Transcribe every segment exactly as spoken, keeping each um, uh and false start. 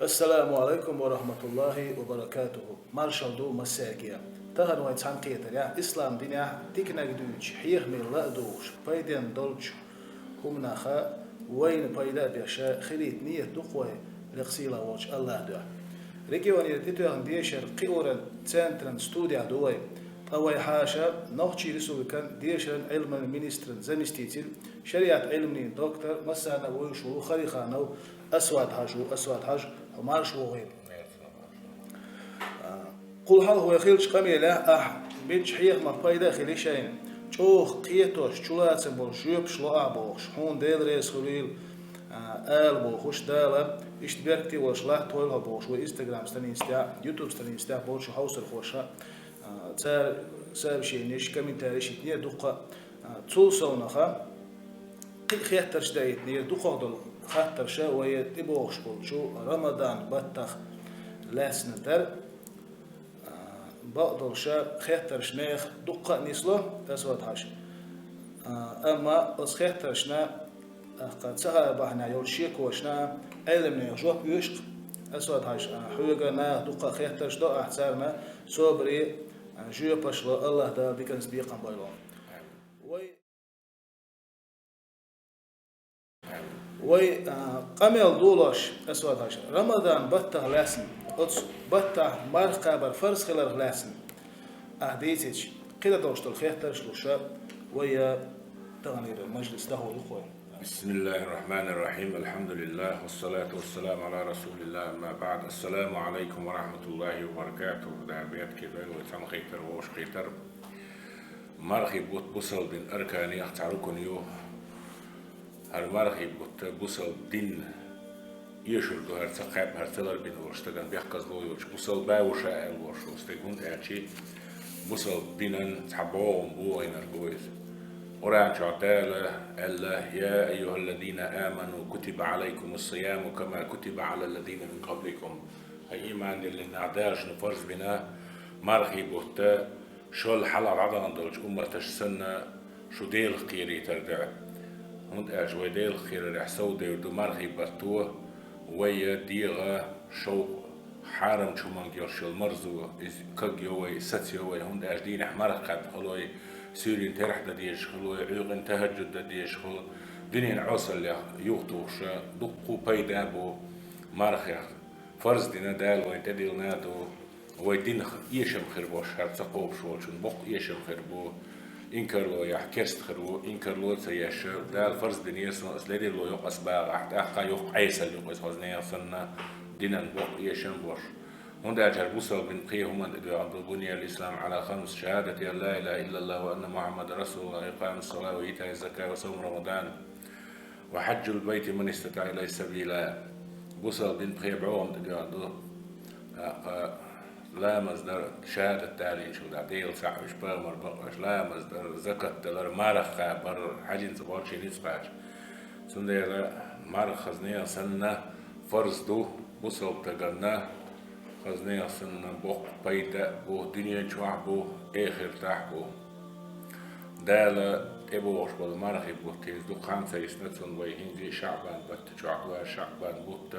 Ассаламу алайкум ва рахматуллахи ва баракатуху. Маршалла ду массаьрга. Тахан вай цхьаьнакхетарехь, ислам динехь диканиг дуьйцуш, хьехамийн ла а дугӀуш, пайденна долчу хӀуманах вайна пайда а беш хилийта нийят ду-кх вай лекха сийлахь волчу АллахӀан дуьхьа. Регионера тӀетоьхна дешар кхиоран центран студехь ду вай. Ткъа вай хьаша Нохчийн Республикан дешаран Ӏилманан министран заместитель, шариӀат Ӏилманийн доктор, массарна а вевзаш волу Хариханов Асвад-Хьаьжа ву. Асвад-Хьаьжа, хьо марша вогӀийла. А, кхул хьалха вай хиллачу къамелехь ахь бинчу хьехамах пайда а хили шайна, чӀогӀа кхетош, чулацам болуш жоьпаш ло ахь бохуш, хьуна Дела реза хуьлийла, а, ала бохуш, Дала иштта беркате а волуш латтахойла хьо бохуш, вай Instagram страницатехь, YouTube страницатехь болчу хьовсархоша, а, цара сообщенеш, комментареш йитинера дуккха а. А, цул совнаха, кхин а хеттарш даийтинера, дукхах долу хаттарша вай тӀебогӀуш болчу Рамадан баттах лаьцна дара. А, бакъдолуша хеттарш нехан дуккха а нисло, Асвад-Хьаьжа. А, амма оцу хеттаршна, тӀаккха ца хаьа бахьанехь йолчу шекошна Ӏеламнехан жоп оьшу-кх, Асвад-Хьаьжа. А, хьоьга наха дуккха а хеттарш до, ахь царна собаре, а, жоьпаш ло, АллахӀ Дала диканца бекхам бойла. Вай Вай, а, къамел долош, Асвад-Хьаьжа, Рамадан баттах лаьцна, оцу баттахь марха кхабар фарз хиларх лаьцна ахь дийцича, кхидӀа долуш долу хеттарш луша, вай, а, таханлера мажлис дӀахьур ду-кх вай. بسم الله الرحمن الرحيم. الحمد لله والصلاة والسلام على رسول الله، أما بعد. السلام عليكم ورحمة الله وبركاته. Да, бетке дойла вай цхьаьнакхетар, вовшахкхетар. Мархи бутт бусалба дин арканех цхьа рукун ю. ХӀара мархи бутт бусалба дин эшур ду, хӀара ца кхаьбна, хӀара ца ларбина волчу стагана бехказло йолчу бусалба ву ша аьлла волуш волу стаг, хӀунда аьлча бусалба динан цхьа бӀогӀам бу вайнарг ву иза. Къуръан чохь Дала аьлла: «يا أيها الذين آمنوا كتب عليكم الصيام كما كتب على الذين من قبلكم». ХӀай ийман диллина нах, Дала шуна фарз бина мархи бутт, шул хьалха дӀадахана долчу умматаш санна, шу Делах кхерийтар дуьхьа. ХӀунда аьлча вай Делах кхерарехь совдевр ду мархи батто, вай дегӀан шовкъ, хьарамчу хӀуманга йолуш йолу марзо, иза кагйо вай, сацайо вай, хӀунда аьлча дийнахь марха кхаьбна хуьлу вай, суьйрин терахь дан дезаш хуьлу вай, Ӏуьйкъана тахӀажжуд дан дезаш хуьлу, дуьненан Ӏесаллех юхатухуш, дуккха а пайда бу мархех. Фарз дина Дала вайна тӀедиллина а ду, вай динах эшам хир болуш, хӀара ца кхобуш волчун боккха эшам хир бу. Инкарло яхь керста хир ву, инкарло а ца еш, Дала фарз динера суна, ас ледарло йоккъа ас багӀахь, тӀаккха йоккха Ӏесалла ю-кх иза, хӀоза нехан санна, динан боккха эшам болуш. ХӀунда аьлча хӀара бусалба дин пхи хӀуманна тӀедоьгӀна ду: بني الإسلام على خمس: شهادة أن لا إله إلا الله وأن محمدا رسول الله، وإقام الصلاة وإيتاء الزكاة وصوم رمضان وحج البيت من استطاع إليه سبيلا. Бусалба дин пхи бӀогӀам тӀедоьгӀна ду. ТӀаккха ламаз дар, шахӀадат далийначул тӀаьхьа, Дела цхьаъ веш, пайхамар бакъвеш, ламаз дар, закат далар, марха кхабар, хьаьжцӀа болчийн ницкъ кхача. Цундела марха хӀоза нехан санна фарз ду, бусалба стаганна хӀоза нехан санна боккха пайда а бу, дуьнен чохь а бу, эхартахь а бу. Дала тӀебогӀуш болу мархи бутт иза дукха хан ца йисна, цунна вай хӀинца а ШаӀбан батта чохь ду, ШаӀбан бутт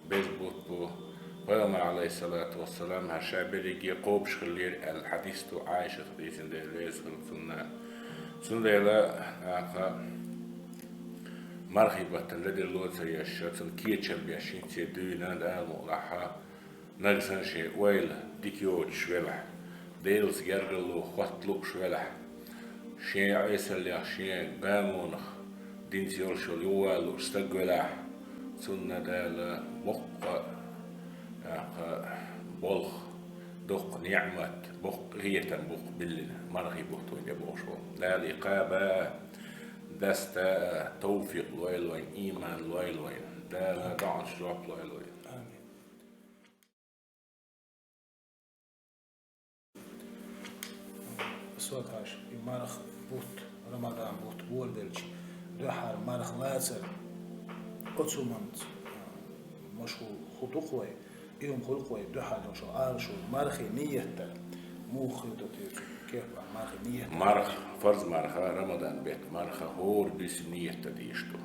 беза бутт бу. Пайхамар, Ӏалайхиссалату вассалам, хӀара ша берриге кхобуш хиллера аьлла хьадис ду, Ӏайшас дийцина, Дела реза хуьлда цунна. Цундела, тӀаккха, мархи баттана ледарло а ца еш, цунна кечам беш, хӀинца а дуьйна, Дала мукъалахь, нагахь санна шен ойла дика йоцуш велахь, Делаца гергарло хотта лууш велахь, шен Ӏесаллех, шен гамонах динца йолуш йолу юхавала лууш стаг велахь, цунна Дала боккха, тӀаккха, болх, доккха ниӀмат, боккха къинхетам бу-кх биллина, мархи бутт вайна тӀебогӀуш болу. Дала и кхаба, даста, товфикъ лойла вайна, ийман лойла вайна. Дала доӀанаш жоп лойла вайна. Амин. Асвад-Хьаьжа, и марха бутт, Рамадан бутт болабелча, дуьххьара марха лацар, оцу хӀуманца, а, машгӀул хӀун ду-кх вай, и хӀума хуьлу-кх вай дуьххьара долуш Ӏалашо, мархи нийят дар. Муха хир ду те цу кепара мархи нийят дар? Марха, фарз марха, Рамадан бетта марха хӀора буьйса нийят дан дезаш ду.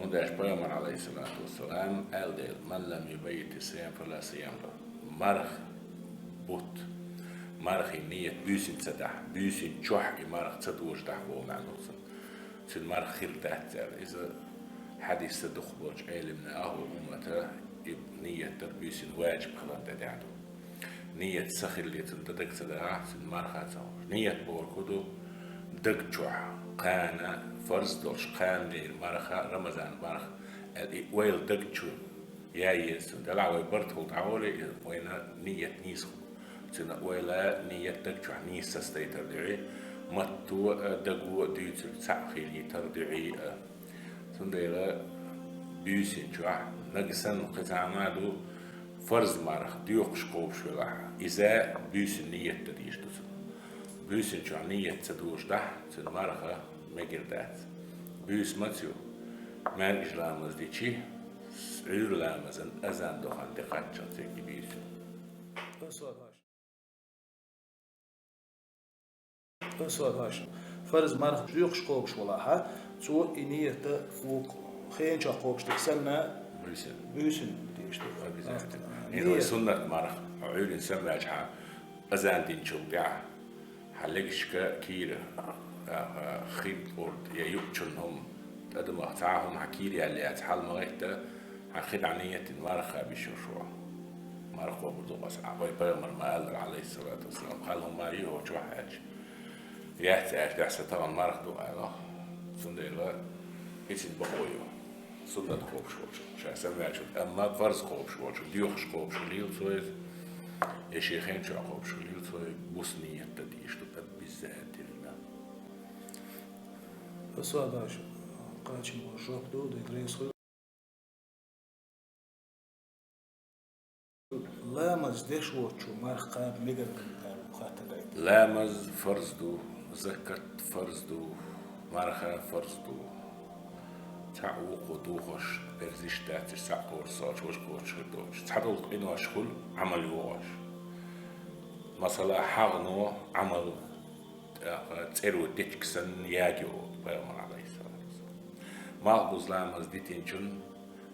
ХӀунда аьлча пайхамар, Ӏалайхиссалату вассалам, аьлла дела: «Ман лам юбаййити ссиям, фала сияма лаху». Марха бутт, мархин нийят буьйсанна ца дахь, буьйсанна чохь и марха ца дожадахь боху маьӀна ду цуьнан. Цуьнан марха хир дац аьлла. Иза хьадисца дукхахболчу Ӏеламнаха, ахьлул уммата и нийят дар буьйсанна ваджиб хиларна тӀе даьхьна ду. Нийят ца хилла цуьнан дан дага ца дахь, цуьнан марха ца хууш. Нийят бохург хӀун ду? Даг чохь кхана, фарз долуш кхана лийр марха, Рамазан марха аьлла, и ойла даг чу яй еза цуьнан. Делахь вай бартахула дӀагӀоле, и вайна нийят нийса хуьлу. Цуьнан ойла, нийят даг чохь нийса сацадайтар дуьхьа, матто а, даго а дуьйцург цхьаъ хилийтар дуьхьа а. Цундела буьйсанна чохь нагахь санна кхин цхьа а ма ду, фарз марха доькхуш кхобуш велахь, иза буьйсанна нийят дан дезаш ду цунна. Буьйсанна чохь нийят ца дожадахь, цуьнан марха мегар дац. Буьйса маца ю? МаьркӀажа ламаз дичи, Ӏуьйра ламазан азан дохана тӀекхаччалц цига буьйса ю. Аса хьаша. Фарз марха жоькхуш кхобуш валахьа, цо и нийят вукху хенчохь кхобуш дерг санна, буьйсина, буьйсина деш ду. Обязательно. А, и нийят. Суннат марха, хьо Ӏуьйрина сам ваьлча, хьан азан динчул тӀаьхьа, хьан легашка кийра, а, хин тӀурд я юучун хӀума, тӀадамах цхьа а хӀума хьан кийра яьлла яц, хьал ма гӀетта, хьан хи дӀа нийятина марха бишуш ву. Марха кхобур ду аса, а, вай пайхамар ма аьллара, Ӏалайхиссалату вассалам, хьал хӀума ю хьо чохь аьлча. Яц аьлча, дехьа сан тахана марха ду аьлла. Цундела иза бакъо ю. Суннат кхобуш волчу, ша сам ваьлча, амма фарз кхобуш волчу, доькхуш кхобуш хилийла цо иза, я шен хен чохь кхобуш хилийла цо иза, буса нийят дан дийш ду, обязательно. Аса хьаша, кхачаммо жоп ду, дегрес хуьлу. Ламаз деш воцчо марха кхаба мегар ду аьлла хаттар дайта. Ламаз фарз ду, закат фарз ду, марха фарз ду. Цхьаъ вукхо духуш, берзиш дац, цхьаъ кхочуш соцуш, важа кхочуш хир доцуш. Цхьадолу къинош хуьлу Ӏамал йогӀуш. Масала, хьагӀно Ӏамал, тӀаккха цӀеро дечиг санна ягайо, пайхамар, Ӏалайхиссалату вассалам. Малхбуза ламаз дитинчун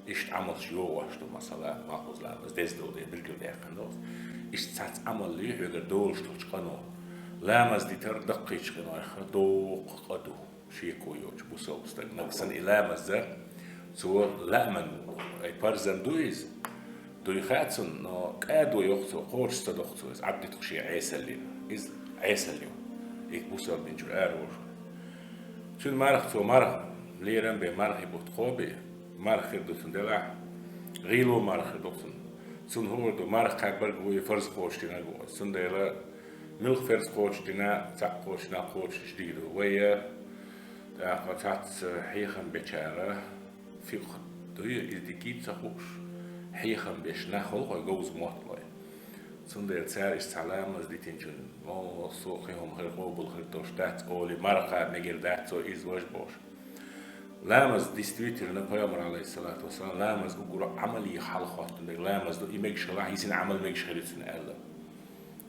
иштта Ӏамалш йогӀуш ду, масала, малхбуза ламаз деза долу дела билгалдаьккхина долу. Иштта цхьацца Ӏамал ю хьоьгара долуш долчу къано. Ламаз дитар даккхийчу къинойх доккха къа ду, шеко йоцуш бусалба стаг. Нагахь санна и ламаз дан, цо лааман, ай, парзан ду иза, дуй хаьа цунна, но кӀадо йоккху цо, кхочуш ца доккху цо иза, Ӏаддитху шен Ӏесаллина. Иза Ӏесалла ю. И бусалба динчуьра ара волуш. Цуьнан марха цо марха, лерам бен мархи бутт кхоби, марха хир ду цунна делахь, гӀийло марха хир ду цунна. Цунна хӀора ду, марха кхаьббарг а вуй, фарз кхочушдинарг а ву. Цундела муьлхха фарз кхочушдина, цхьаъ кхочушдина, кхочушдеш дийр ду. Вай, тӀаккха цхьацца хьехам бечара, фикъхӀ дуй, иза дика ца хууш, хьехам беш нах хуьлу хьо говза мотт лой. Цундела цара иштта цхьа ламаз дитинчун, о, со кхин хӀума хир къобал хир долуш дац олий, марха кхаба мегар дац цо иза важа бохуш. Ламаз действительно, пайхамар, Ӏалайхиссалату вассалам, ламаз уггар Ӏамале хьалахӀоттийна дерг ламаз ду, и мегаш хилахь, йисина Ӏамал мегаш хир ю цуьнан аьлла.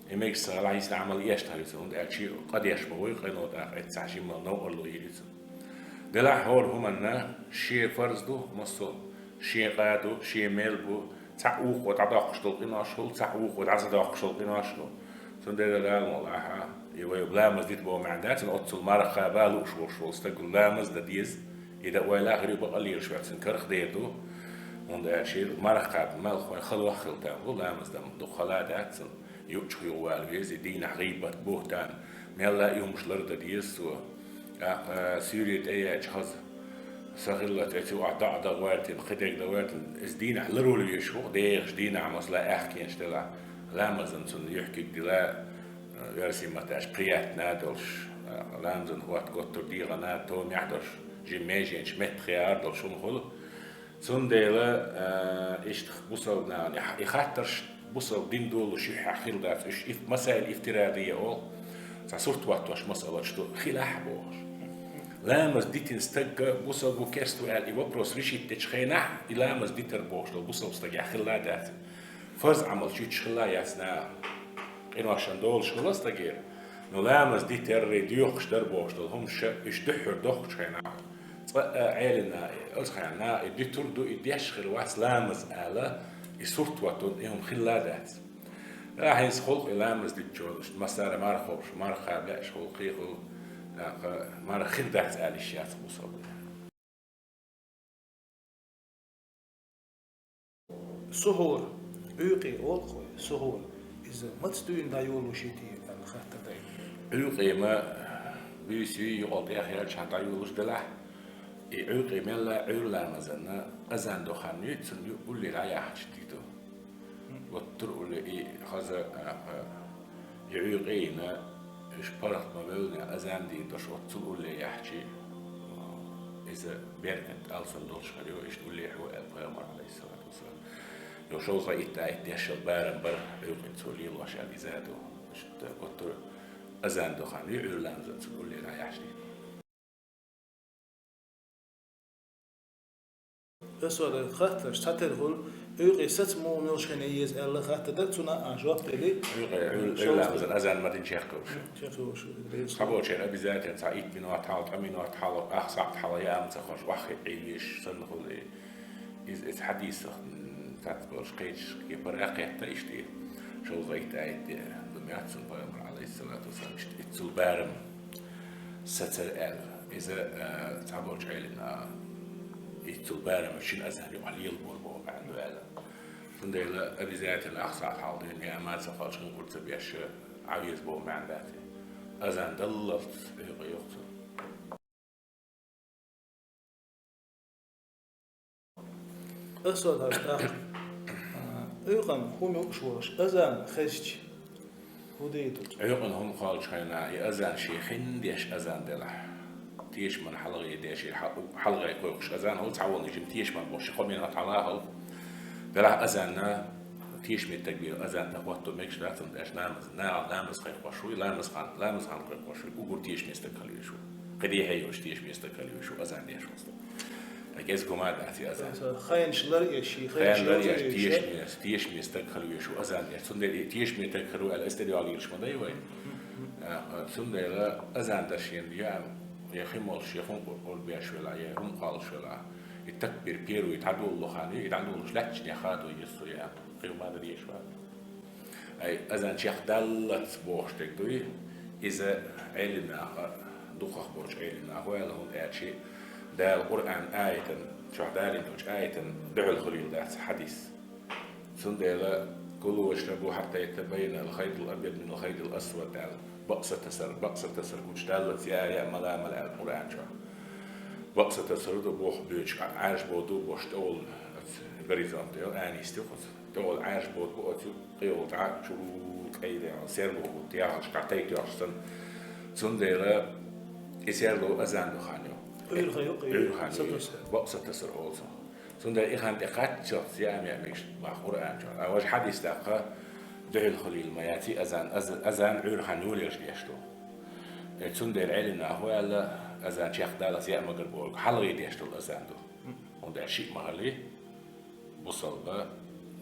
И мегаш ца хилахь, йисина Ӏамал эшна хир ю цуьнан, хӀунда аьлча шен къа деш ма вуй, къино тӀаккха эццахь жимма новкъарло йийр ю цунна. Делахь хӀора хӀуманна шен фарз ду, массо а шен къа ду, шен мел бу, цхьаъ вукхо дӀадоккхуш долу къинош хуьлу, цхьаъ вукхо дӀа ца доккхуш долу къинош хуьлу. Цундела Дала мукъалахь, и вай ламаз дита боху маьӀна дац, оццул марха кхаба лууш волуш волу стаг ламаз дан деза, и дан ойла хир ю бакъ а лелаш ваьлла, цуьнан карах дер ду, хӀунда аьлча шен марха кхаба мел хӀун хала ваха хила там ву, ламаз дан дукха хала а дац цунна. Юучух юхавала веза, и дийнахь гӀийбат, бухӀтан, мелла а и хӀумаш лардан деза цо. ТӀаккха суьйре тӀе яьлча хаза, сан хиллалц, эцу ахь дӀа а дан гӀоьртина, кхидерг дан гӀоьртина, иза дийнахь ларвала везаш ву, дехаш дийнахь, масала, аьхкенаш делахь, ламазан цунна юьхькиг дила, оьрсийн маттахь аьлча, приятно долуш, ламазан хӀотта готтур дегӀана, томехь долуш, жимма меженаш меттахъяр долуш хӀума хуьлу. Цундела, а, иштта бусалба нахана и ха-, и хаттарш бусалба дин долуш юьххьехь хила дац, уьш иф-, масаил ифтирадия олу, цхьа сурт хӀоттош масалаш ду, хилахь бохуш. Ламаз дитина стагга бусалба ву, керста ву аьлла, и вопрос решить дечу хенахь, и ламаз дитар бохуш долу бусалба стагехь хилла а дац. Фарз Ӏамалш юьтуш хилла а яц наха. Къиношан долуш хилла стагера. Но ламаз дитар, доькхуш дар бохуш долу хӀумаш, уьш дуьххьара дохкучу хенахь, Ткъа, э, Ӏелина, оцхьана, и дитур ду, и деш хир вац ламаз ала, и сурт ватун, и хӀума хилла дац. Ра хӀинца халкъ и ламаз диччо, массара марха ховш, марха беш, халкъи хул, тӀаккха марха хир дац алиш яц бусалба. Сухьур, Ӏуьйкъе олу-кх вай, сухьур, иза маца дуьйна дӀайолалуш ю те аьлла хаттар дайта. Ӏуьйкъе ма буьйса юй, юкъал тӀехъяьлча хьан дӀайолалуш делахь, и Ӏуьйкъе мелла Ӏуьйра ламазанна азан до хан юй, цунна ю уллера яхьча диту. Оттур улле и хаза, а, а, и Ӏуьйкъе йина, уьш паргӀат ма веллина, азан дийр долуш оццул улле яхьчи, иза беркат алсам долуш хир ю, иштта уллехь ву аьлла пайхамар, алейхиссалату вассалам. Йо, шовзткъа итт аят дешал барам бар, Ӏуьйкъе цо лелош аьлла иза ду. Иштта оттур азан до хан ю Ӏуьйра ламазан цунна уллера яхьчи. Ас вара хаттарш цхьатерра хуьлу, Ӏуьйкъе саца муха муьлш хила еза аьлла хаттар дара, цунна а жоп дели. Ӏуьйкъе, Ӏуьйр-, Ӏуьйр ламазан азан ма дина чекхвуьлуш. Чекхвуьлуш. Цхьаболчеран обязательно цхьа итт минот хьалха, ткъа минот хьалха, ах сахьт хьалха яа ма ца хууш, ваххе Ӏийвеш санна хуьлу. Иза, иза хьадисах, м, цхьацца болуш кхечу кепара кхетта иштта. Шовзткъа итт аят де, ду меца пайхамар, алейхиссалату вассалам, иштта иццул барам сацара аьлла. Иза, а, цхьаболчу Ӏелина, а, иццул барам шина азан юкъахь лелабора боху маьӀна ду аьлла. Цундела обязательно ах сахьт хьалха дуьйна яа ма ца хууш, хӀинкъур ца беш, Ӏан веза боху маьӀна дац. Азан даллалц Ӏуьйкъе йохцу. Ас вара хьажа тӀаккха, а, Ӏуьйкъана хӀума юкъаш волуш азан хезча, хӀун дийр ду? Ӏуьйкъана хӀума кхоллучу хенахь, и азан шен хин деш азан делахь, тешаман хьалхе деш, и хьал-, хьалхе кхойкхуш азан хӀу цхьа волу жима тешаман бохуш, кхо минот хьалха хӀу. Делахь азанна тешаме стаг бен азан тӀе хӀотто мегаш дац, хӀунда аьлча ламаз, нагахь ламаз кхайкхош вуй, ламаз хан, ламаз хан кхайкхош вуй, уггар тешаме стаг хила везаш ву. Кхин дехье йолуш тешаме стаг хила везаш ву, азан деш волу стаг. Ткъа кхин кхин хӀума дац и азан. Хенаш лар еш, хенаш, хенаш лар еш, тешаме, тешаме стаг хила везаш ву, азан деш. Цундела и тешаме стаг хир ву аьлла, эс тӀе йолу йилаш ма дай вай. А, цундела азан даш шена яа, я хи молуш, я хӀума къу-, къур беш велахь, я хӀума кхоллуш велахь. И такбир первый дӀадолало хан ю, и дӀадолалуш лаьттачу нехан хадо еза цо яа. Кхин хӀума дан дезаш вац. Ай, азан чекхдаллалц бохуш дерг дуй, иза Ӏелим наха, дукхах болчу Ӏелим наха ву аьлла, хӀунда аьлча Дала Къуръан аятан, чохь далийна долчу аятан дуьхьал хуьлийла дац хьадис. Цундела, «Кулу вашрабу хьатта ятабаййана аль-хайт аль-абьяд мин аль-хайт аль-асвад», аьлла, бакъ са тасар, бакъ са тасар гучудаллалц яа, яа, мала, мала аьлла Къуръан чохь. Бакъ са тасар ду боху буьйцу, Ӏаьржа боду бохуш тӀе волу горизонт, йо, аьнна йистехь оцу. ТӀе волу Ӏаьржа боду бу оцу, кхин волу дӀа чу кӀайда, серло бу, яхалш кхетта йоьхуш санна. Цундела и серло азан ду хан ю. Ӏуьйра хан ю, Ӏуьйра хан ю, са тасар. Бакъ са тасар олу цунах. Цундела и хан тӀе кхаччалц яа меа мегаш баха Къуръан чохь. А важа хьадис даккха дуьхьал хуьлийла ма яций азан, аз-, азан Ӏуьйра хан ю лелаш деш ду. Э, цундела Ӏелим наха ву аьлла, азан чекхдаллалц яа магар бохург, хьалхе деш долу азан ду. ХӀунда аьлча шиъ ма хилий, бусалба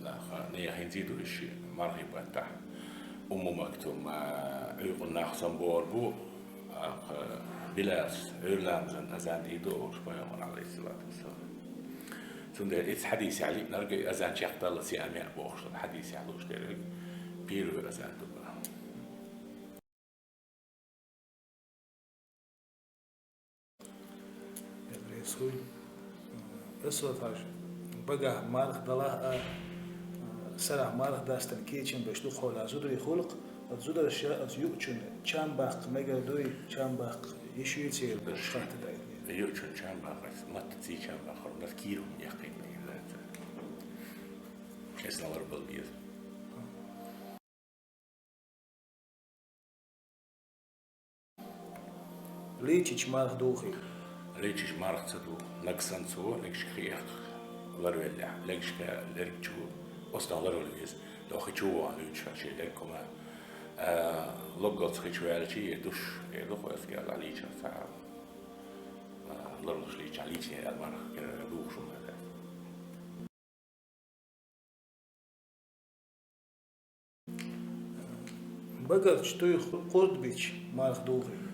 наха, нехан хӀинца ду уьш шиъ, мархий баттахь. Умму Мактум, а, Ӏуьйкъана нах санна бохур бу, а, кха, Билалс, Ӏуьйра ламазан азан дийр ду олуш пайхамар, алейхиссалату вассалам. Цундела иза хьадисехь лиънарг, и азан чекхдаллалц яа меа бохуш долу хьадисехь лууш дерг, первый азан ду бан. Ас ву хьажа, багахь марха далахь а, сарахь марха дастина кечам беш ду хьо, зударий хуьлу-кх, оцу зударша оцу юучунна чам баккха мегар дуй, чам баккха йиш юй церан бохуш хаттар дайта. Юучунна чам баккха, матта ций чам баккхар, ас кийра хӀума яккхийта мегар дац. Эс налар бала беза. Лийчича марха духийла. Лийчича марха ца ду. Нагахь санна цо легашка хи эккха ларвеллехь, легашка лерг чу, оцунах ларвала веза. Дохи чу вахана луьйчуш шен лерг хӀума. А, логгалц хи чу ваьлча, е душ, е духо эс герла лийча ца, а, ларвалуш лийча, лийча аьлла марха кера духуш хӀума дац. Багарчу туй къурд бича марха духийла.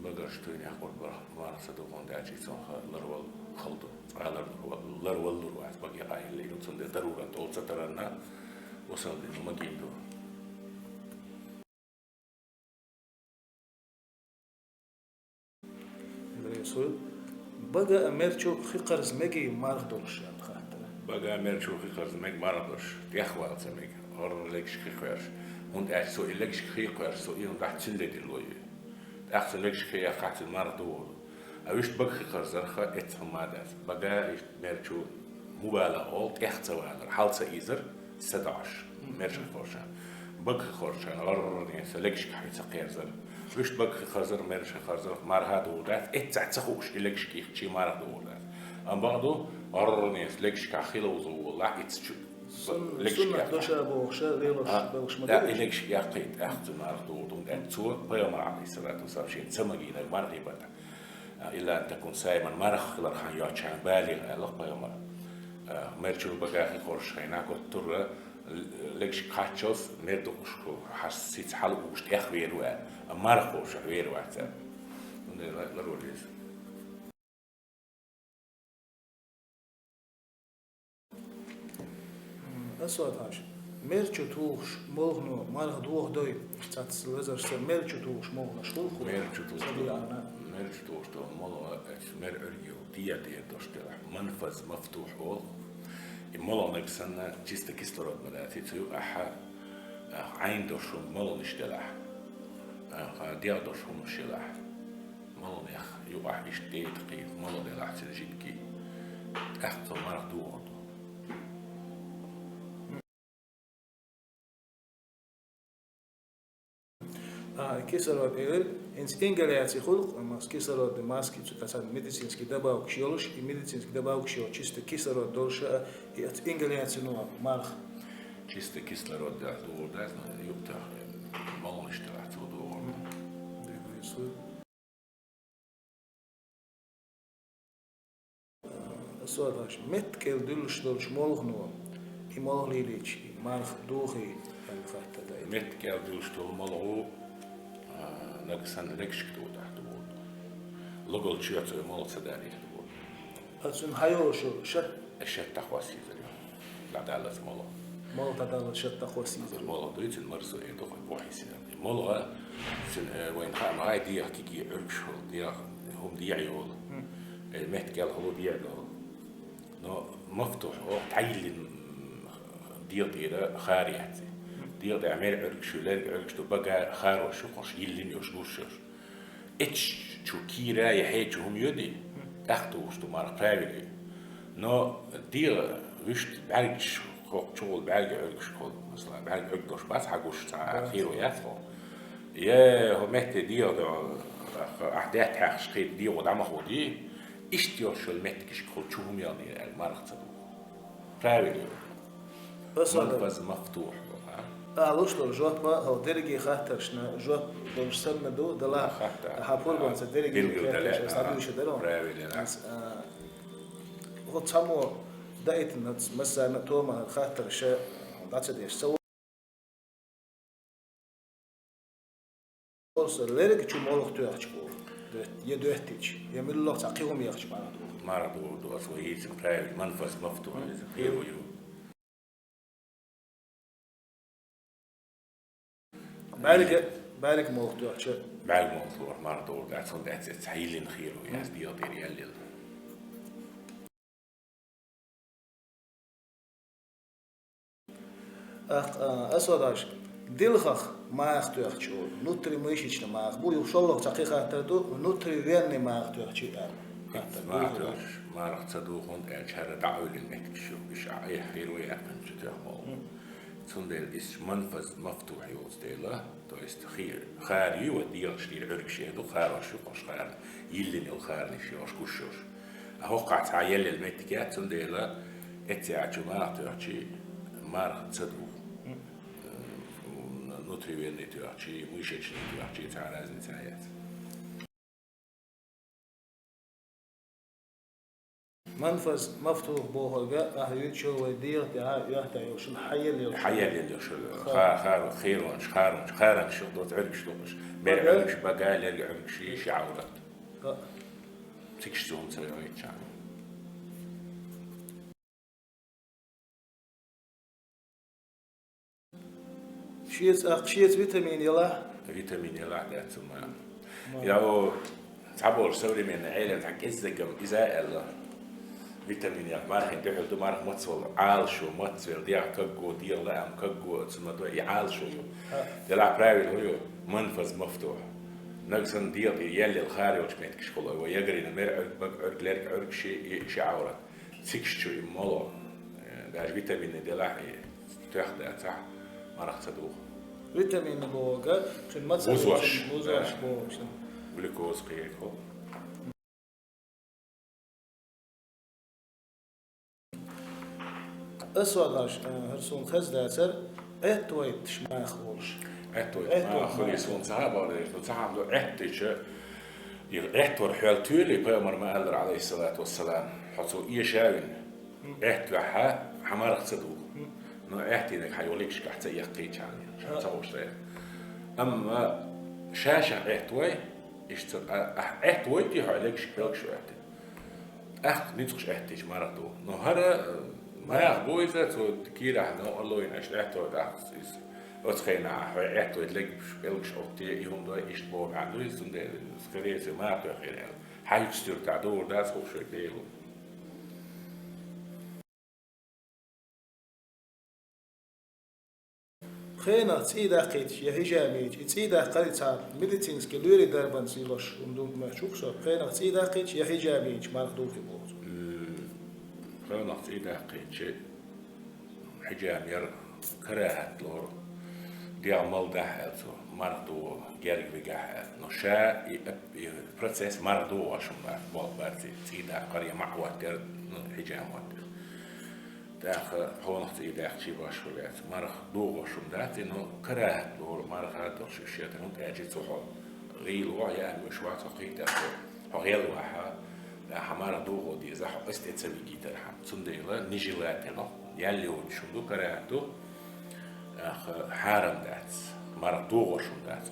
Багарчу туьйнех къурбах марха ца духун даьлча, и цунах ларвал хала ду. Цкъа лар-, ларвал лур вац, бага якъа хӀилла ю, цундела даруран тӀол ца таранна, осал дина магийна ду. Бага а мерчу хи кхарза мегий марха долуш аьлла хаттар. Бага а мерчу хи кхарза мег марха долуш, тӀехвала ца мег, хӀорра легашка хи кхоьрзуш. ХӀунда аьлча цо и легашка хи кхоьрзуш, цо и хӀунда дац цуьнан де дилло ю. ТӀаккха цу легашка хи яьккхахь, цуьнан марха духур ду. А вуьшта бага хи кхарзарх эцца хӀума ма дац. Бага иштта мерчу хӀун вала олу, тӀех ца валар, хьал ца ийзар, са доӀуш, мерчу хи кхоршан. Бага хи кхоршан, гӀорране са легашка хьуьй ца кхерзар. Вуьшта бага хи кхарзар, мерчу хи кхарзар, марха а духур дац, эццахь ца хууш и легашка хи кхоьрзуш марха духур дац. Амма бакъ ду, гӀорране са легашка хи ловзо волахь, эцца чу Сун-, легашка суннат яьккхахь. Доша бохуша, лелош, а, белхаш ма да, ду и легашка яьккхий, тӀаккха цу марха духур ду, хӀунда аьлча цо пайхамар, алейхиссалату вассалам, шена ца магийнарг мархий бата. А, илла ан такун саиман, марха хилар хан йоцчарна балигӀ аьлла пайхамар. А, мерчура бага хи кхоршуш хенахь, готтура легашка кхаччалц мер дукхуш хьарс сица хьала уьш тӀех вер ву аьлла, а марха кхоршуш вер вац аьлла. ХӀунда аьлча ларвал веза. М, Асвад-Хьаьжа, мерчу тухуш молхано марха дохадой, цхьацца лазарша мерчу тухуш молханаш хуьлу хьуна? Мерчу тухуш, мерчу тухуш долу молха, мер Ӏуьрг йолу, дегӀ тӀера долуш делахь, манфаз мафтухь олу. И молханиг санна, чисто кислород ма дац, и цу юкъахь, а, Ӏайн долуш хӀума молханаш делахь, а, дегӀ долуш хӀуманаш елахь. Молханех юкъахь иштта дета кхийра, молха делахь цуьнан жидкий. ТӀаккха цо марха дохур ду. А, кислород элира, хӀинца ингаляци хуьлу, амма кислородный маски, цу тӀе цхьа медицинский добавкаш йолуш, и медицинский добавкаш йолу чисто кислород долуш а, и оцу ингаляцино марха. Чисто кислород делахь дохур дац, но юкъахь молханаш делахь цо дохур ду. Дегайсур. Асвад-Хьаьжа, метта кӀел дуьллуш долчу молхано, и молха лелийча, и марха дохий аьлла хаттар дайта. Метта кӀел дуьллуш долу молхо, а, нагахь санна легашка дохадахь дохур ду. Логал чоьцу молха ца дарехь дохур ду. А цуьнан хьайолуш йолу шат- Шатта хосса йизар ю. ДӀадаллалц молха. Молха дӀадаллалц шатта хосса йизар ю. Молха дуьйцина марзо эр ду, хӀун бохьийсина. Молха, цуьнан, э, вайна хаьа ма хаьа, дегӀан кегий Ӏуьргаш хуьлу, дегӀан хӀума дегӀ йолу. Хм. Э, метта кӀел хуьлу дегӀ долу. Но мафтухь олу, дӀайиллина, м, дегӀа тӀера хара яц. ДегӀа тӀехь мер Ӏуьргаш ю, лерг Ӏуьргаш ду, бага харош ю, кхуш йиллина йолуш, гуш йолуш. Эццу чу кийра я хьечу хӀума йоьдий, тӀаккха тухуш ду марха, правило ю. Но дегӀа вуьшта бӀаьргаш, хӀокху чухула бӀаьрга Ӏуьргаш хуьлу, масала, бӀаьрга Ӏуьрг долуш бац хьан гуш, цхьа хиро яц хьо. Е хӀо метте дегӀа до, ахь даьтта хьаькхаш кхета дегӀо дӀа ма хӀу дий, иштта йолуш йолу меттигашка хьо чу хӀума ялнера аьлла, марха ца ду. Правило ю. Аса манфаз мафтухь бу, а? Алуш долу жоп, хӀо дерриге хаттаршна жоп долуш санна ду, дала хаттар. Хьан пурбанца дерриге билггал хаттарш дале, аса а, дӀадуьйша дара. Правило, а. Ас, а, хӀо цхьаммо даийтина массарна а тома хаттарша дӀа ца деш. Ца Оцу лерг чу молха тоьхча боху, доьт-, я доьттича, я муьлхха цхьа кхин хӀума ехча марха доху. Марха доху ду, аса вай йийцина правило, манфаз мафтухь, иза кхин хӀума ю. БӀаьрга, бӀаьрга молха тоьхча. БӀаьрга молха тоьхча марха доху, дац, хӀунда аьлча цхьа йиллина хир ву, яц, дегӀа тӀера яьллал. Ах, а, Асвад-Хьаьжа, дилхах марха тоьхча, внутримышечный марха бу, юха шолгӀа цхьа кхин хаттар ду, внутривенный марха тоьхча аьлла. Хаттар ду. Марха тоьхча, марха ца ду, хӀунда аьлча хӀара дӀа Ӏуьллина меттигаш ю, уьш а, э, хир ву яьккхина чу тоьхна молу. Цундела иза манфаз мафтухь йоцу дела, то есть хи-, хара ю, вай дегӀаш тӀера Ӏуьргаш эр ду, харош ю, кхуш хара, йиллина йолу харанаш йош, гуш йош. А хӀокхахь цхьа еллел меттиг яц, цундела эццехь чу марха тоьхча, марха ца ду. М. Э, внутривенный тоьхча, мышечный тоьхча, цхьа разница яц. Манфаз мафтух бохург, ахьа юьйцуш йолу вай дегӀан тӀехь йоьхна йолуш, хьаелла йолуш. Хьаелла йолуш. Ха. Ха-, харо-, херонаш, харонаш, харанаш ду, Ӏуьргаш ду уьш. Бер Бага? Ӏуьргаш, бага, лерга Ӏуьргаш, ши, ши Ӏаврат. Ха. Цигахь цунца йойтча. Шеца, а, шеца витамин елахь? Витамин елахь дац цунна. Ма. Я о, цхьаболуш современный Ӏелам цхьа кӀеззигам иза а аьлла. Витамин елахь мархин дуьхьал ду, марха мацвала Ӏалашо, мацвелла дегӀ кагго, дегӀ лаам кагго, цунна ду и Ӏалашо ю. Ха. Делахь правило ю, манфаз мафтух. Нагахь санна дегӀ тӀе еллал хар йолчу меттигашкахула, вай ягарина мер Ӏуьрг, бага Ӏуьрг, лерга Ӏуьрг, ши, и ши Ӏаврат. Цигахь чу и моло, э, даже витаминный делахь и тоьхна дацахь, марха ца дугӀу. Витаминный бохург, цуьнан маца Бузош, бузош да. Бохург. Глюкоза кхиъ. Ас вагӀаш, э, хӀара суна хезна дацара, Ӏеттавайташ маха волуш. Ӏеттавайта Ӏеттавайта маха хуьлий маха. Суна ца хабар дерш, ну ца хьамду Ӏеттича, И Ӏеттор хьоьл туьйлий, пайхамар ма-аллара, Ӏалайхиссалату вассалам, хьо цо эша а вина, Ӏеттаваьхьа, хьан марха ца дугӀу. Но Ӏеттийнарг хьан йолу легашкахь ца эккхийчарна, ша ца гӀуш дайа. Амма ша-ша Ӏеттавай, иштта ца, а, ахь Ӏеттавайтий хьо легаш, пелгаш Ӏеттина. ТӀаккха ницкъаш Ӏеттича марха дугӀу. Но хӀара, э, маха бу иза, цо кийрахь новкъарло йина, аша Ӏеттавайтахь иза. Оцу хенахь хьо Ӏеттавайта легаш, пелгаш Ӏоттий, и хӀума дай, иштта боху бӀаьн дуй, цундела, скорее всего, марха тоьхира аьлла. Хьан юкъа стуьртахь догӀур дац хууш вай Дело. Пхенах цӀий даккхийча я хьижам йийча, и цӀий даккхар и цхьа медицинский лоьрийн дарбанца йолуш хӀума ду моьттуш ву-кх со, пхенах цӀий даккхийча я хьижам йийча марха духий боху цо. М, пхенах цӀий даккхийча хьижам яр карахӀат лору, дегӀ мала дахь аьлла цо, марха духу герга вигахь аьлла. Но ша и, и процесс марха духуш хӀума дац, болх бац и, цӀий даккхар я маӀа хӀоттар, ну, хьижам хӀоттар. ТӀаккха пхенах цӀий даьккхича башхо яц. Марха духуш хӀума дац и, но карахӀат лору марха долуш уьш шетара, хӀунда аьлча цу хьо гӀийла вахь, яа веш вац хьо кхин тӀехь, хьо гӀел вахьа, хьан марха духо деза, хьо аса тӀе ца вигийтархьама. Цундела нежелательно, ял йоцуш хӀума ду, карахӀат ду, тӀаккха хьарам дац, марха духуш хӀума дац.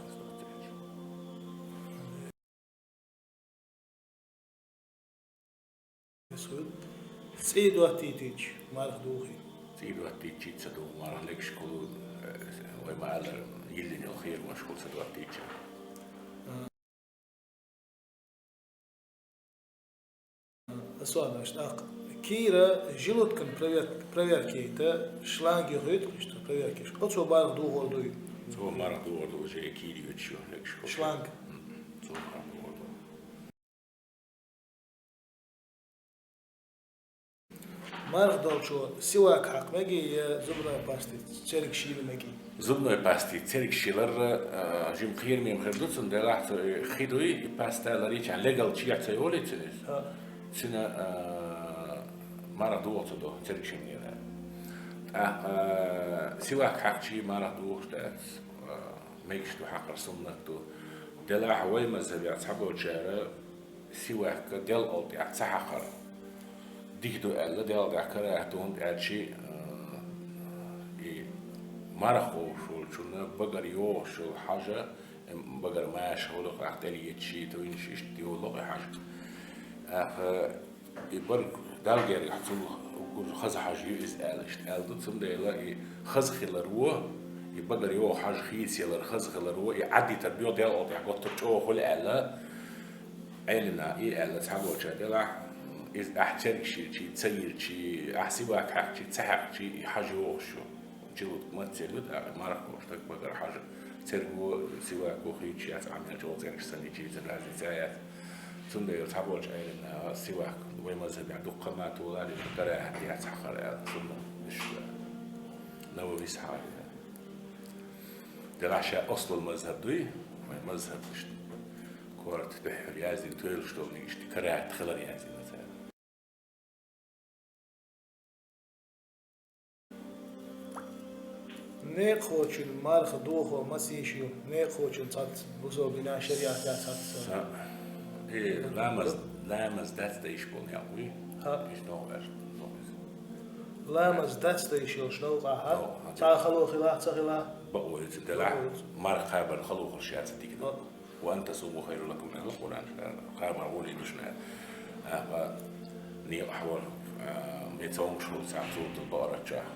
ЦӀий доттийтича марха духий. ЦӀий доттийча ца дугӀу марха легашкахула, э, вай ма-аллара, йиллина йолу херамашкахула ца доттийча. Ас вагӀаш тӀаккха. Кийра желудкан провер-, проверка яйта, шланг юхуьйту, иштта проверка еш. Оцо марха духур дуй? Цо марха духур ду, уже кийра йоьдуш ю, легашкахула. Шланг. М-м, цо марха духур ду. Марха долчо сивак хьакха мегий я зубной пастий церг шийла мегий? Зубной пастий церг шийлар, а, жима кхераме хир ду, цундела цо и хи дуй, и паста ларийча легал чехь ца йолий цуьнан иза? ХӀа. Цуьнан, а, марха духу ца до, церг шимнера. ТӀаккха, а, сивак хьаькхчий марха духуш дац, а, мегаш ду хьакхар суннат ду. Делахь вай мазхӀабехь цхьаболчара сивак делкъал тӀехь ца хьакхар дика ду аьлла, делкъал тӀехь карахӀат ду, хӀунда аьлча, э, и марха ховшочунна багара йогӀуш йолу хьажа, э, багара маша хӀума тӀелеташ, тӀе йинаш иштта йолу и хьажа. ТӀаккха, э, И бага Далла гергахь цул уггар хаза хьажа ю иза аьлла, иштта аьлла ду, цундела и хаза хиларо, и багара йогӀу хьажа хийцаялар хаза хиларо, и Ӏадитар доьху делкъал тӀехь готтар чӀогӀа хуьлу аьлла, Ӏелина и аьлла цхьаболчара делахь, иза ахь церг шийчий, ца йийчий, ахь сивак хьаькхчий, ца хьаькхчий, и хьажа йогӀуш ю. Желудка мацалла ю, тӀаккха марха ховш стаг багара хьажа, церго, сивако хийцаш яц, Ӏамел чӀогӀа цергаш санна йича, иза разница яц. Цундела цхьаболчу Ӏелимнаха сивак вай мазхӀабехь дуккха ма толале, карахӀат яц хьакхар аьлла, суннат ду аьлла. Нававис хьаха. Делахь ша аслул мазхӀаб дуй, вай мазхӀаб иштта. Корта дуьххьара яздина, тоьлуш долу иштта карахӀат хилар яздина цара. Некъахочун марха дохо маса йиш ю, некъахочун цхьацца бусалба динан шариатехь цхьацца. Са-, э, ламаз, ламаз дац дан йиш болу некъ вуй? Иштта новкъа аьлча, новкъа иза. Ламаз дац дай йиш йолчу новкъахь, новкъахь, цхьа хало хилахь, ца хилахь? Бакъо ю цу делахь, бакъо ю цу. Марха кхабар хало хуьлуш яц дика ду. Бакъо. «Ва ан тасуму хайрун лакум», аьлла Къуръан чохь, кхабар гӀоле ду шуна. ТӀаккха некъахь вара, а, ме цомгуш волу цхьа сурат ал-Бакъарат чохь: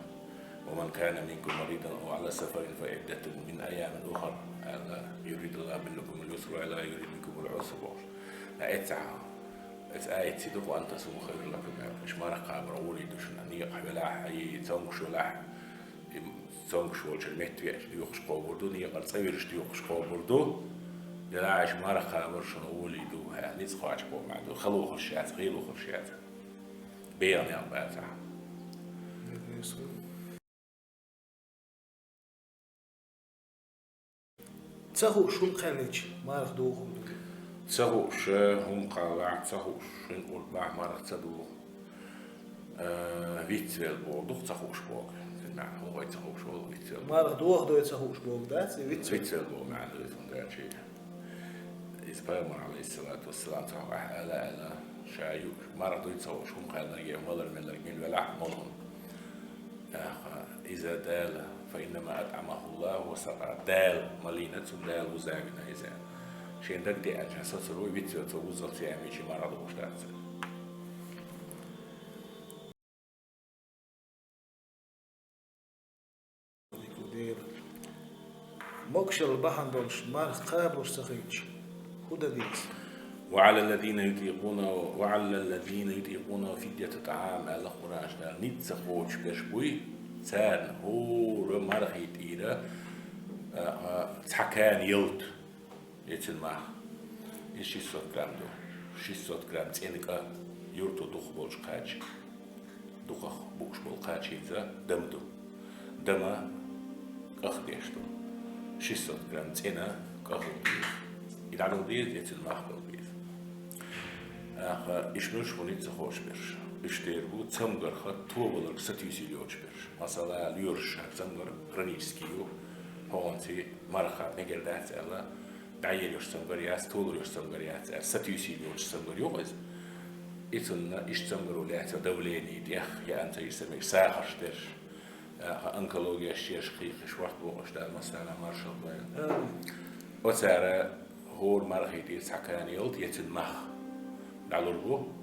«Ва ман кана минкум маридан ав ала сафарин фа иддатун мин айямин ухар», аьлла, «юридуллаху бикумул юсра ва ла юриду бикумул усра», бохуш. Ткъа эццахь, эцу аятций ду: «Ва ан тасуму хайрун лакум», аьлла. Иштта марха кхабар гӀоле ду шуна, некъахь велахь, и цомгуш велахь, и цомгуш волчуьра метта веача доькъуш кхобур ду, некъара цӀа вирзича доькъуш кхобур ду. Делахь иштта марха кхабар шуна гӀоле ду, хьа, ницкъ кхочуш боху маьӀна ду, хало хуьлуш яц, гӀело хуьлуш яц. БегӀан некъ бацахь. Ца хууш хӀума кхаьллича, марха дохур ду? Ца хууш хӀума кхаллахь, ца хууш хӀума къурбахь, марха ца доху. Э, вицвелла боху ду-кх ца хууш боху. Цуьнан маьӀна хӀун вай ца хууш волу вицвелла? Марха дохадой ца хууш боху дац, и вицвелла? Вицвелла боху маьӀна ду иза, хӀунда аьлча иза пайхамар, алейхиссалату вассалам, цхьа вахь ала, ала, ша ю, марха дуй ца хууш хӀума кхаьллинарг, я малар-мелларг мила велахь, молхун. Аха, иза Дала, «фа иннама атӀамахуллаху ва сакъа», Дала малийна, цунна Дала вузавина иза. Шен дагадеана, шен соцур ву, вицвелла цо вуззалц яьмичи марха дохуш дац. Могушалла бахьана долуш марха кхабалуш ца хилча, хӀун дан деза? «Ва Ӏала ллазина ютӀикъуна, ва Ӏала ллазина ютӀикъуна фидяту тӀаӀам», аьлла Къуръан чохь, ницкъ ца кхочуш берш буй, царна хӀора мархий тӀера, а, а, цхьа кана ялта. Эцин мах. Иза шестьсот грамм ду. Шестьсот грамм цӀена кӀа, юрто дукха болчу кхача. Дукхах бууш болу кхача хӀинца дама ду. Дама кӀах деш ду. Шестьсот грамм цӀена кӀах ду. И дӀадала деза, эцин мах дала деза. Аха, иштта муьлш бу ницкъ ца кхочуш берш. Уьш дер бу цамгарх тобаларг сатуьйсийла йоцуш берш. Масала, лоьраш шар цамгар хронический ю, хӀокхунца марха кхаба мегар дац аьлла, дӀаелла йолуш цамгар яц, толур йолуш цамгар яц аьлла, сатуьйсийла йоцуш цамгар ю-кх иза. И цунна иштта цамгаро лаьцна давление тӀех, яа ца йиш ца мегаш, сахарш дерш, а, онкологеш шераш кхийкхиш вахт бохуш Дала массарна маршалла дойла. Амин. Оцара хӀора мархий тӀера цхьа кана ялта, эцин мах дӀалур бу.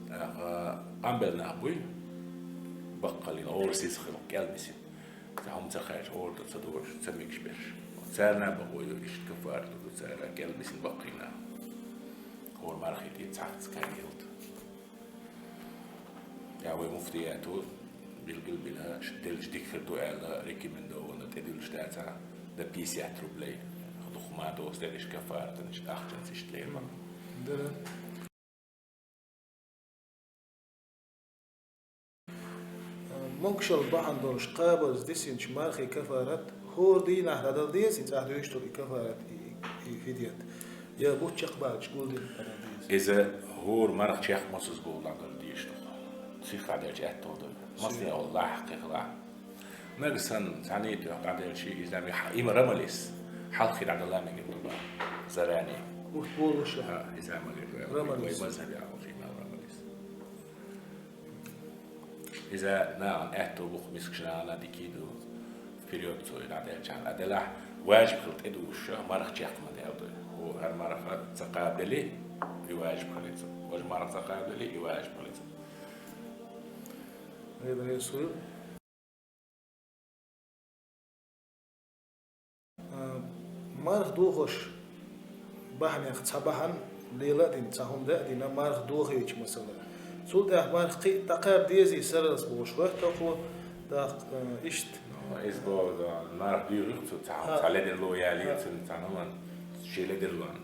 ТӀаккха къамбел нах буй, баккхаллин, гӀора сиз хилла, кӀел бисина. Цхьа хӀума ца кхаьчча, гӀора дан ца догӀуш, ца мегаш берш. Царна а бакъо ю, иштта каффарат ду цара, кӀел бисина баккхий нах. ХӀора мархий тӀера цхьацца кана ялта. Я вай муфтиято билгал бина, делча дика хир ду аьлла, рекомендовано тӀедуьллуш дацахь, до пятьдесят рублей. Дукха ма доцу дерриш каффаратан иштта ахчанца иштта лерма. Дара. Могушалла бахьана долуш кхабаза дисинчу мархий каффарат хӀора дийнахь дӀадала деза, и цӀахь дуьйцуш долу и каффарат, и, и фидят? Я бутт чекхбаьлча гулдина дӀадала деза? Иза хӀора марха чекх мосазза болу дӀадала дезаш ду-кх. Сиха дӀаделча аьтто ду. Масне олу лахь кхихлахь. Нагахь санна, цхьаьний тоьхна дӀаделча, иза ма хьа-, има рамалис. Хьалххе дӀадала мегар ду бан. Заранее. Бутт болуш. Ха, иза ма гир ду. Рамалис. Вай мазхабе ахуш има рамалис. Иза нахана аьтто бу-кх, мискачу нахана дика ду. Вперёд цо и дӀаделча, а делахь, важиб хила тӀедугуш, марха чекх ма делла ду. О, хӀара марха ца кхабели, и важиб хила иза. Важа марха ца кхабели, и важиб хила иза. Марха дохош бахьанех цхьа бахьана лела а дина, цхьа хӀума дан а дина, марха дохийча, масала. Цул тӀаьхьа марха кхин а дӀакхаба дезий сарралц бохуш хоьтту кхо, тӀаккха, э, иштта. Иза боху, марха дуьйхира цо, цхьа хӀума, цхьа ледарло ялийра цуьнан, цхьа хӀума, шен ледарлонна.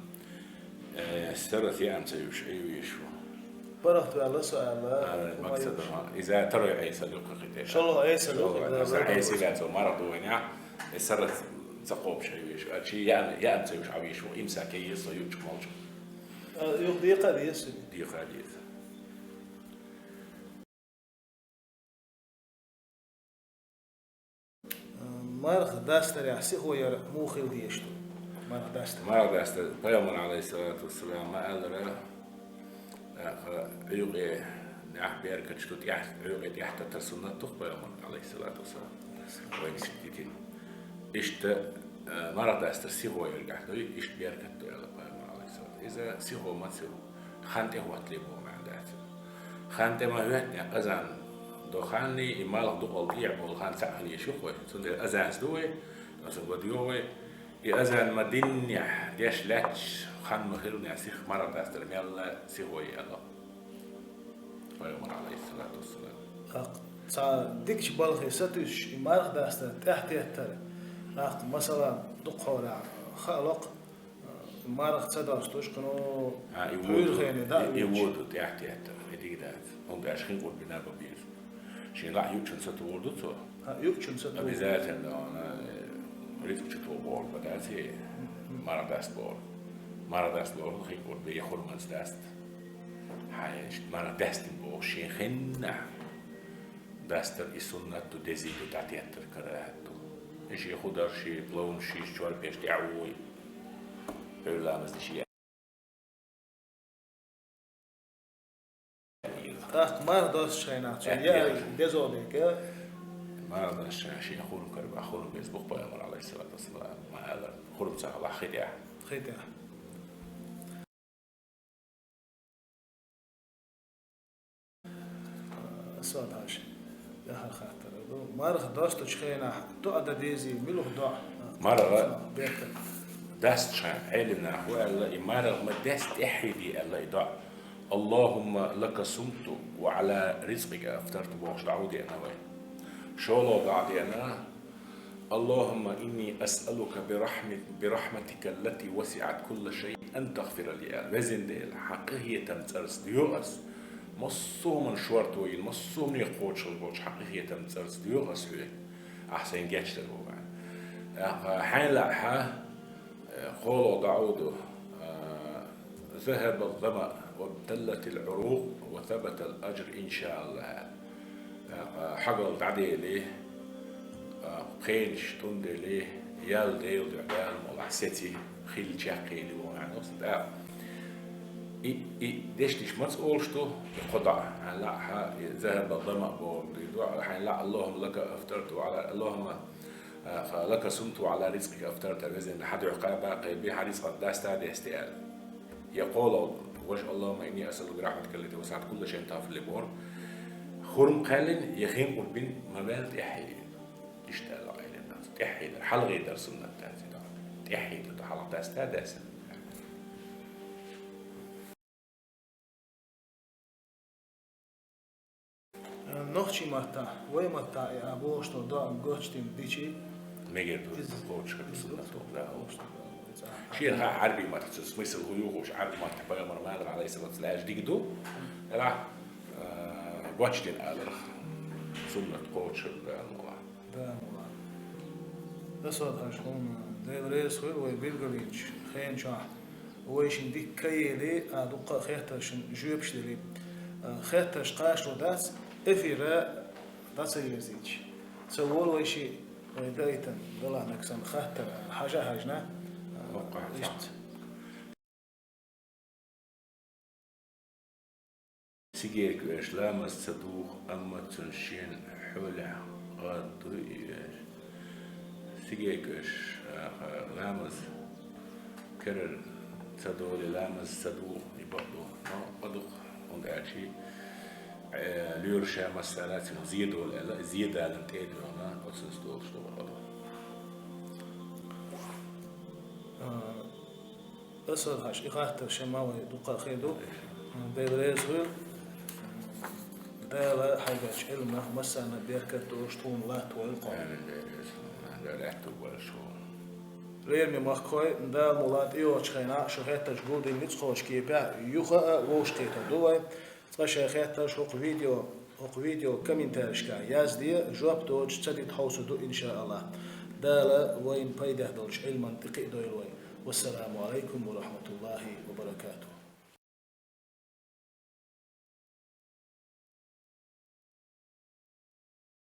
Э, сарралц яа ца юьш, Ӏийвеш ву. ПаргӀат ваьлла со аьлла, а, хӀума мацадама. Иза тарой Ӏесал юккъе кхите. ШолгӀа Ӏесал юккъе, да, Ӏесал да, да. Иза цо марха дохийна, э, сарралц ца кхобуш Ӏийвеш ву. А чи яа, яа ца юьш Ӏийвеш ву, имса кхийе со юучу молчу. А, юха декха а деза. Декха а деза. Марха дастарехь сихо яр муха хила дезаш ду? Марха дастар. Марха дастар. Пайхамар, алейхиссалату вассалам, ма-аллара, аха, юкъе, Ахь беркаташ ду тӀехь, Ӏуьйкъе тӀехь таттар суннат ду-кх пайхамаран, Ӏалайхиссалату вассалам. Вайна сиха дитина. Иштта, э, марха дастар сихо яргахь дуй, иштта беркат ду аьлла пайхамара, Ӏалайхиссалату. Иза сихо маца ю, хан тӀе хӀоттале боху маьӀна дац. Хан тӀе ма хӀоьттинехь, азан до ханний, и малх дукъал тӀехь болу хан цхьаъ хила йиш ю-кх вай. Цундела азанца ду вай, аса год йо вай. И азан ма диннехь, деш лаьтташ хан ма хилнехь, сиха марха дастар мелла сихо яла. Пайхамар, Ӏалайхиссалату вассалам. ТӀаккха цхьа дикачу балхе сатуьйсуш, и марха дастар тӀаьхьатеттар. ТӀаккха, масала, дукхахьолахь хаало-кх, марха ца достуш, кхуьнан А, и пхьуьйрхене воду, да и, и воду тӀаьхьатеттар, и дика дац. ХӀунда аьлча хин къурбина бан беза. Шен лаьа юучун сатуьйсур ду цо. А, юучун сатуьйсур. Обязательно, она, э, рицкъ чу туху бохург ма дац, э, марха даста бохург. Марха даста бохург хин къурбина я хурманца даста. Хьайн иштта марха даьстина боху шен хеннахь дастар и суннат ду, дезий ду, дӀатеттар карахӀат ду. И шен худар, шен пловнаш, шен чорпеш тӀехь вуй. Пхьуьйра ламаз деш я. ТӀаккха марха достучу хенахь цо яа дезо бега. Марха достучу хенахь шен хурма карабахь, хурма беза боху пайхамара, Ӏалайхиссалату вассалам, ма аьлла, хурма ца хилахь хи тӀехь. Хи тӀехь. Сан хьаша, яхар хаттар ду. Марха достучу хенахь доӀа дан дезий, муьлха доӀа? Марха бертан дастучу хенахь Ӏелим наха хӀун аьлла, и марха ма дасти тӀаьхье де аьлла и доӀа. «Аллахумма лака сумту ва Ӏала ризкъика афтарту», бохуш доӀа деана вай. ШолгӀа доӀа деана: «Аллахумма инни асъалука бирахматика аллати васиӀат кулла шайъин ан тагфира ли», аьлла. Везан Дела, хьан къинхетам цӀарца доьху ас, массо а хӀуманна шорто йина, массо а хӀумане кхочуш болчу хьан къинхетам цӀарца доьху ас хьоьга, ахь сайна гечдар ву аьлла. ТӀаккха хьайна лаахь, э, кхоалгӀа доӀа ду, э, «Захаба ззамаъ вабталлатил Ӏурукъ ва сабатал аджр иншааллахӀ». ТӀаккха хьогалла дӀадели, а, пхенаш тӀундели, ял Делан дуьхьа Дала мукъ лахь сеци, хилла чекхъели ву аьлла. ТӀаккха и, и дешнаш маца олуш ду, и кхо доӀа, хьайна лаахь, и «Захаба ззамаъ» бохург ду, хьайна лаахь «Аллахумма лака афтарту ва Ӏала, Аллахумма, а, лака сумту ва Ӏала ризкъика афтарту», везан Дела, хьан дуьхьа кхаба а кхаьбна, хьан рицкъа даста а дестина аьлла. Я кхоалгӀа, важа «Аллахумма инни асъалука бирахматика аллати васиӀат кулла шайъин ан тагфира ли» бохург. Хурма кхаьллина, я хин къурбина ма ваьлла тӀаьхье. Иштта аьлла Ӏелам наха. ТӀаьхье дар, хьалхе дар суннат дац и доӀа. ТӀаьхье дар, хьалха даста а даьсса. Нохчийн маттахь, вай маттахь и ахь бохуш долу доӀа гочдина дичи, мегар ду иза кхочуш хир ду, иза суннат ду, да, кхочуш ду, иза ахь шена хаьа, Ӏаьрбийн маттахь цуьнан смысл хӀун ю хууш, Ӏаьрбийн маттахь пайхамар ма аллара, Ӏалайхиссалату вассалам, аьлча дика ду, ала, э, гочдина аларх, суннат кхочуш хир ду, Дала мукъ лахь. Да, мула. Асад хьаша, хӀума Дела реза хуьлда вай билгалйинчу хенан чохь. Вай шина дика ка ели, а дуккха а хеттаршна жоьпаш дели. А, хеттарш кхачало дац, эфира дӀа ца йирзийча. Ца волу вай шиъ, вай даийтина, далахь нагахь санна хаттар, хьажа а хьаьжна, а, иштта. Цига кхоьруш ламаз ца духу, амма цуьнан шен хьолехь гӀаддуй и веш. Цига кхоьруш, аха, ламаз карара ца долий, ламаз ца духу, и бакъ ду. Но, ма дукха, хӀунда аьлча, э, лоьраш а массара а цуьнан зе долу аьлла, зе даларна тӀе а доьгӀна, оцунца долуш долу ма ду. А, Асад хьаша, и хаттар шен ма вай дуккха а хир ду. Дела реза хуьлда. Дала хьайгачу Ӏилманах массарна беркат долуш тхуна латтавойла кхо. Амин, Дела реза хуьлда. Дела аьтту бойла шуна. Лераме махкахой, Дала мукъ лахь тӀейогӀучу хенахь шу хеттарш гулдина ницкъ кхочу кепехь юха а вовшахкхетар ду вай. Цкъа шайн хеттарш хӀокху видео, хӀокху видео комментарийшкахь язде, жоп доцуш ца дита хьовсур ду, иншааллахӀ. Дала вайна пайдехь долчу Ӏилманна тӀекхиадойла вай. Вассаламу Ӏалайкум ва рахьматуллахӀи ва баракатухӀ.